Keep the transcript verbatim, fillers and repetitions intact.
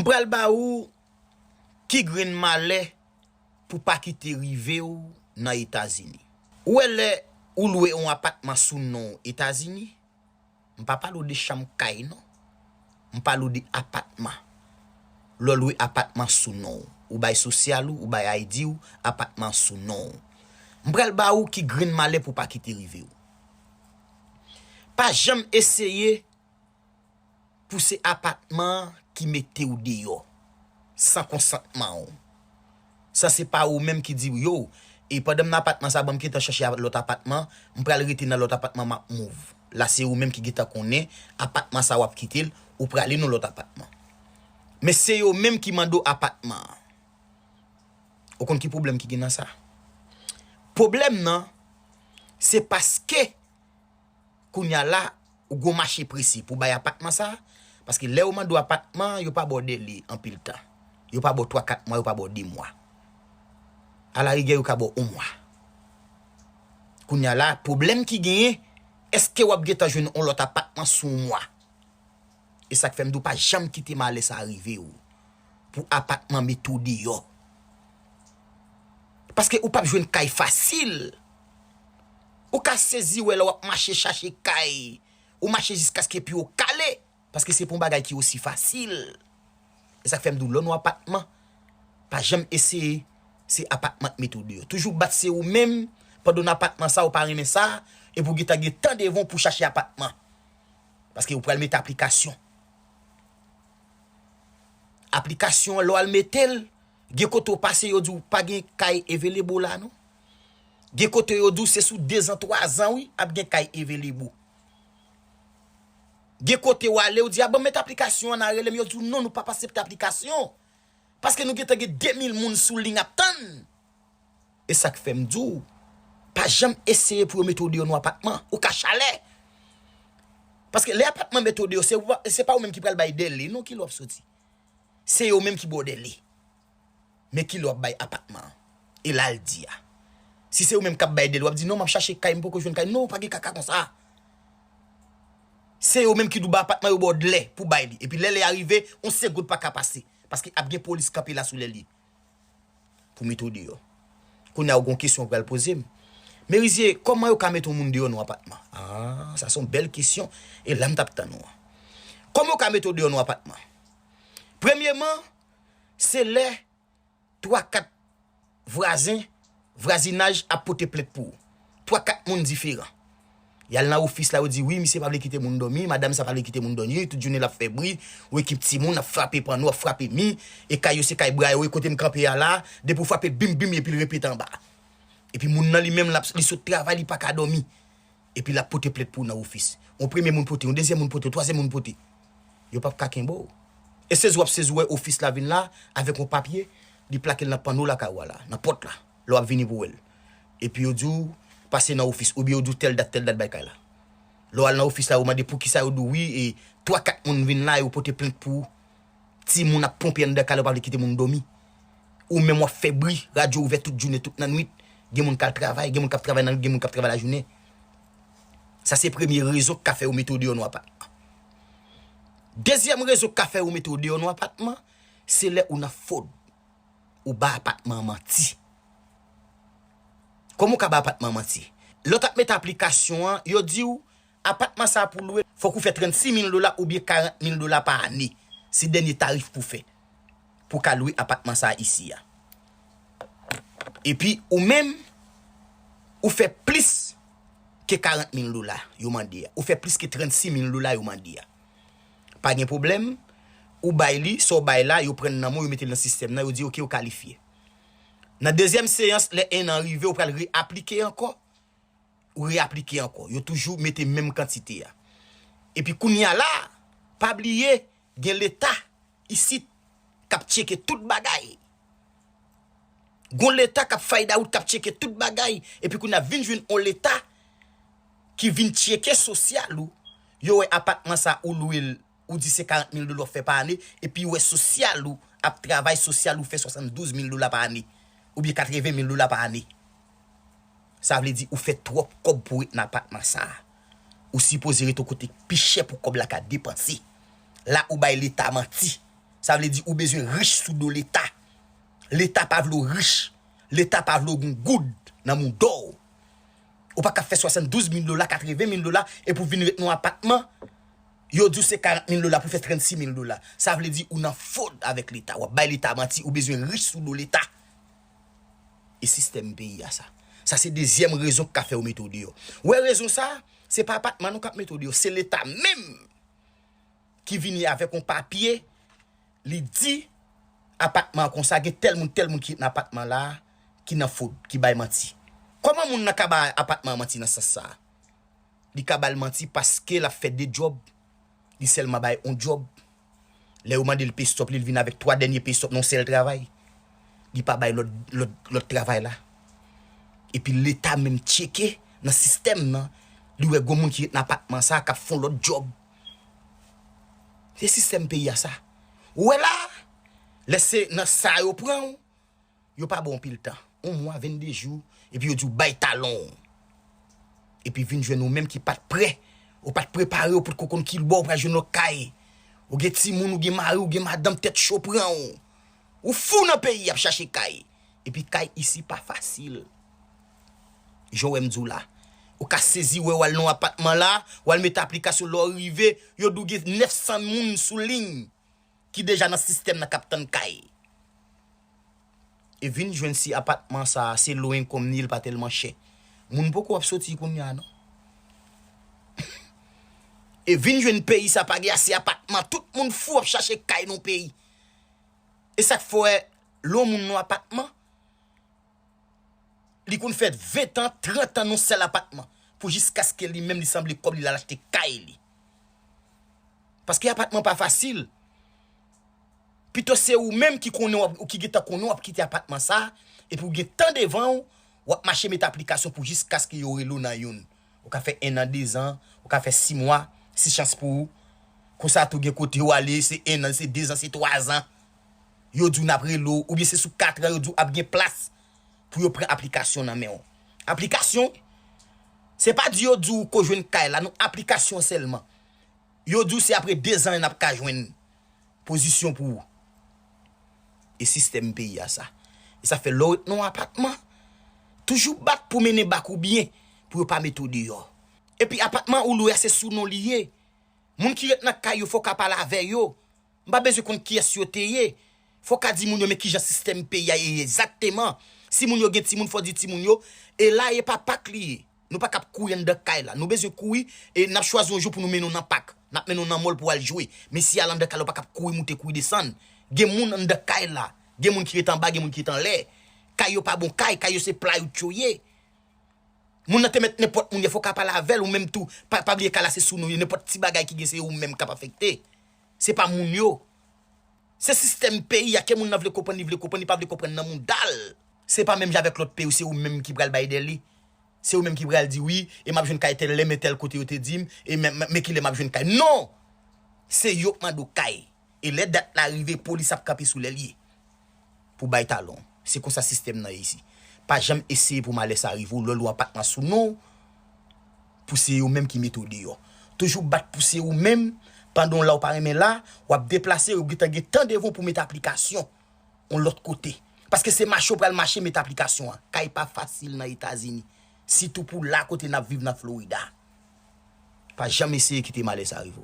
M pral ba ou ki grenn malè pou pa kite rive w nan Etazini. Ou wè lè ou lwe yon apatman sou non w Etazini, m pa pale w de chanm kay non. M pale w de apatman. Lè w lwe apatman sou non w, ou bay sosyal ou, ou bay I D ou, apatman sou non w. M pral ba ou ki grenn malè pou pa kite rive w. Pa janm eseye pou se apatman an ki mete w deyò san konsantman w. Sa se pa ou menm ki di, yo, e pandan m nan apatman sa, ban m gentan chache lòt apatman, m pral rete nan lòt apatman, m ap move. La se ou menm ki gentan konnen apatman sa w ap kite l, ou prale nan lòt apatman. Men se yo menm ki mande w apatman an. Ou konn ki pwoblèm ki gen nan sa? Pwoblèm nan, se paske kounye a la, ou gon mache prese pou bay apatman sa, paske lè yo mande w apatman, yo pa ba w dèle anpil tan. Yo pa ba w twa, kat mwa, yo pa ba w de mwa. Alarigè, yo ka ba w yon mwa. Kounye a la, pwoblèm ki genyen, èske w ap gentan jwenn yon lòt apatman sou yon mwa? E sa k fè m di w pa janm kite malè sa rive w pou apatman mete w deyò. Paske ou p ap jwenn kay fasil. Ou ka sezi wè lè w ap mache chache kay. Ou mache jiskaske pye w kale. Paske se pa yon bagay ki osi fasil. E sa k fè m di w lè w nan apatman, pa janm eseye se apatman k mete w deyò. Toujou bat se ou menm, pandan w nan apatman sa, ou pa renmen sa, epi w gentan gen tan devan w pou w chache apatman. Paske ou pral mete aplikasyon. Aplikasyon an, lè w al mete l, gen kote w pase, yo di w pa gen kay evelebo la non. Gen kote yo di w se sou dezan, twazan, wi, ap gen kay evelebo. Gen kote w ale, w di, a, ban m mete aplikasyon an, nan rele m, yo di w non, nou p ap aksepte aplikasyon. Paske nou gentan gen de mil moun sou liy ap tann. E sa k fè m di w, pa janm eseye pou yo mete w deyò nan apatman. Ou ka chalè. Paske lè apatman mete w deyò, se, se pa ou menm ki pral bay dèle, non, ki lè w ap soti. Se yo menm ki ba w dèle. Men ki lè w ap bay apatman an. E la l di a. Si se ou menm k ap bay dèle, w ap di, non, m ap chache kay, m poko jwenn kay. Non, pa gen kaka konsa. Se yo menm ki di w bay apatman, yo ba w dèle pou bay li. Epi lè lè a rive, yon segonn pa ka pase. Paske ap gen polis kanpe la sou lè li pou mete w deyò. Kounye a, ou gon kesyon ou pral poze m. Merizye, kòman yo ka mete yon moun deyò nan yon apatman? Ah, sa se yon bèl kesyon. E la m t ap tann ou an. Kòman yo ka mete w deyò nan yon apatman? Premyeman, se lè twa kat vwazen, vwazinaj ap pote plent pou ou. Twa kat moun diferan. Y al nan ofis la, yo di, wi, misye pa vle kite moun dòmi, madanm sa pa vle kite moun dòmi, tout jounen l ap fè bri, ou ekip timoun ap frape panno, ap frape mi, e kay yo se kay bra yo, e kote m kanpe a la, depi w frape bim, bim, epi l repete anba. Epi moun nan li menm, l ap, li sot travay, li pa ka dòmi. Epi l ap pote plent pou ou nan ofis. Yon premye moun pote, yon dezyèm moun pote, yon twazyèm moun pote. Yo p ap ka kenbe w. E sezi w ap sezi w wè ofis la vin la, avèk yon papye, li plake l nan panno lakay ou a la, nan pòt la, lè w ap vini pou wè l. Epi yo di w, pase nan ofis, oubyen yo di w tèl dat, tèl dat bay kay la. Lè w al nan ofis la, yo mande poukisa, yo di w wi, e twa, kat moun vin la, yo pote plent pou ou. Timoun ap ponpe anndan kay la, yo pa vle kite moun dòmi. Ou menm w ap fè bri, radyo ouvè tout jounen, tout lannwit. Gen moun k al travay, gen moun k ap travay lannwit, gen moun k ap travay lajounen. Sa se premye rezon k ka fè yo mete w deyò nan apatman. Dezyèm rezon k ka fè yo mete w deyò nan apatman, se lè ou nan fwod. Ou ba apatman an manti. Kòman w ka ba apatman an manti? Lè w t ap mete aplikasyon an, yo di w, apatman sa a pou lwe, fòk ou fè trannsis mil dola oubyen karant mil dola pa ane. Se dènye tarif pou fè. Pou w ka lwe apatman sa a isi a. Epi, ou menm, ou fè plis ke karant mil dola yo mande a. Ou fè plis ke trannsis mil dola yo mande a. Pa gen pwoblèm, ou bay li, sa w bay la, yo pran l nan men w, yo mete l nan sistèm nan, yo di, oke, ou kalifye. Nan dezyèm seyans, lè en an rive, ou pral reaplike ankò, ou reaplike ankò. Yo toujou mete menm kantite a. Epi kounye a la, pa bliye, gen Leta isit k ap tcheke tout bagay. Gon Leta k ap fayda wout, k ap tcheke tout bagay. Epi kounye a vin jwenn on Leta ki vin tcheke sosyal ou. Yo wè apatman sa ou lwe l, ou di se karant mil dola w ap fè pa ane, epi yo wè sosyal ou ap travay, sosyal ou fè swasanndouz mil dola pa ane, oubyen katreven mil dola pa ane. Sa vle di ou fè twòp kòb pou w ret nan apatman sa a. Ou sipoze ret yon kote k pi chè pou kòb la ka depanse. La ou bay Leta manti. Sa vle di ou bezwen rich sou do Leta. Leta pa vle w rich. Leta pa vle w gen goud nan mouda w. Ou pa ka fè swasanndouz mil dola, katreven mil dola, epi w vin ret nan yon apatman, yo di w se karant mil dola pou fè trannsis mil dola. Sa vle di ou nan fwod avèk Leta. W ap bay Leta manti, ou bezwen rich sou do Leta. E sistèm peyi a sa. Sa se dezyèm rezon ki ka fè yo mete w deyò. Ou wè rezon sa, se pa apatman non k ap mete w deyò, se Leta menm ki vini avèk yon papye, li di apatman an konsa, gen tèl moun, tèl moun ki ret nan apatman la, ki nan fwod, ki bay manti. Kòman moun nan ka bay apatman an manti nan sans sa? Li ka ba l manti paske l ap fè de djòb, li sèlman bay yon djòb. Lè yo mande l pay stub li, li vin avèk twa dènye pay stub nan yon sèl travay. Li pa bay lòt, lòt, lòt travay la. Epi Leta menm tcheke nan sistèm nan, li wè gon moun ki ret nan apatman sa k ap fè yon lòt djòb. Se sistèm peyi a sa. Ou wè la, lè se nan sa yo pran w, yo pa ba w anpil tan. Yon mwa, vennde jou, epi yo di w bay talon w. Epi vin jwenn ou menm ki pa t prè, ou pa t prepare w pou t ko konn ki bò ou pral jwenn lòt kay. Ou gen timoun, ou gen mari, ou gen madanm, tèt cho pran w. Ou fou nan peyi ap chache kay. Epi kay isi pa fasil. Jan w wè m di w la. Ou ka sezi wè w al nan yon apatman la, w al mete aplikasyon, lè w rive, yo di w gen nèf san moun sou liy ki deja nan sistèm nan k ap tann kay. E vin jwenn si apatman sa a se low income ni, li pa tèlman chè. Moun poko ap soti kounye a non. E vin jwenn peyi sa pa gen ase apatman, tout moun fou ap chache kay nan peyi. E sa k fè w wè lè yon moun nan apatman, li konn fè ven tan, trant an nan sèl apatman. Pou jiskaske li menm li sanble kòb li l al achte kay li. Paske apatman pa fasil. Pito se ou menm ki konnen w ap, ou ki gentan konnen w ap kite apatman sa, epi w gen tan devan w, w ap mache met aplikasyon pou jiskaske yo rele w nan youn. Ou ka fè en an, dezan, ou ka fè sis mwa, si chans pou ou. Konsa tou gen kote w ale, se en an, se dezan, se twazan. Yo di w n ap rele w, oubyen se sou katran yo di w ap gen plas pou yo pran aplikasyon nan men w. Aplikasyon, se pa di yo di w ko jwenn kay la, non, aplikasyon sèlman. Yo di w se apre dezan n ap ka jwenn pozisyon pou ou. E sistèm peyi a sa. E sa fè lè w ret nan yon apatman, toujou bat pou mennen bak ou byen, pou yo pa mete w deyò. Epi apatman ou lwe a se sou non li ye. Moun ki ret nan kay yo fò w ka pale avè yo. M pa bezwen konn kiyès yo te ye. Fò w ka di moun yo men kijan sistèm peyi a ye egzakteman. Si moun yo gen timoun, fò w di timoun yo, e la e pa pak li ye. Nou pa k ap kouri anndan kay la. Nou bezwen kouri, e n ap chwazi yon jou pou nou mennen w nan pak. N ap mennen w nan mòl pou w al jwe. Men si y al anndan kay la, w pa k ap kouri moute, kouri desann. Gen moun anndan kay la. Gen moun ki ret anba, gen moun ki ret anlè. Kay yo pa bon kay, kay yo se plywood yo ye. Moun nan te mèt nenpòt moun ye, fò w ka pale avè l, ou menm tou. Pa, pa bliye kay la se sou nou ye, nenpòt ti bagay ki gen se ou menm k ap afekte. Se pa moun yo. Se sistèm peyi a, ke moun nan vle konprann, li vle konprann, li pa vle konprann nan mouda l. Se pa menm jan avèk lòt peyi, se ou menm ki pral bay dèle. Se ou menm ki pral di wi, e m ap jwenn kay tèl lè, men tèl kote yo te di m, e men, men, men kilè m ap jwenn kay. Non! Se yo k mande w kay. E lè dat la rive, polis ap kanpe sou lè l ye. Pou bay talon. Se konsa sistèm nan ye isi. Pa janm eseye pou malè sa rive w, lè w lwe apatman sou non w, pou se yo menm ki mete w deyò. Toujou bat pou se ou menm, pandan w la w pa renmen la, w ap deplase, yo gentan gen tan devan w pou mete aplikasyon yon lòt kote. Paske se mache w pral mache mete aplikasyon an. Kay pa fasil nan Etazini. Sitou pou la kote n ap viv nan Florida. Pa janm eseye kite malè sa rive w.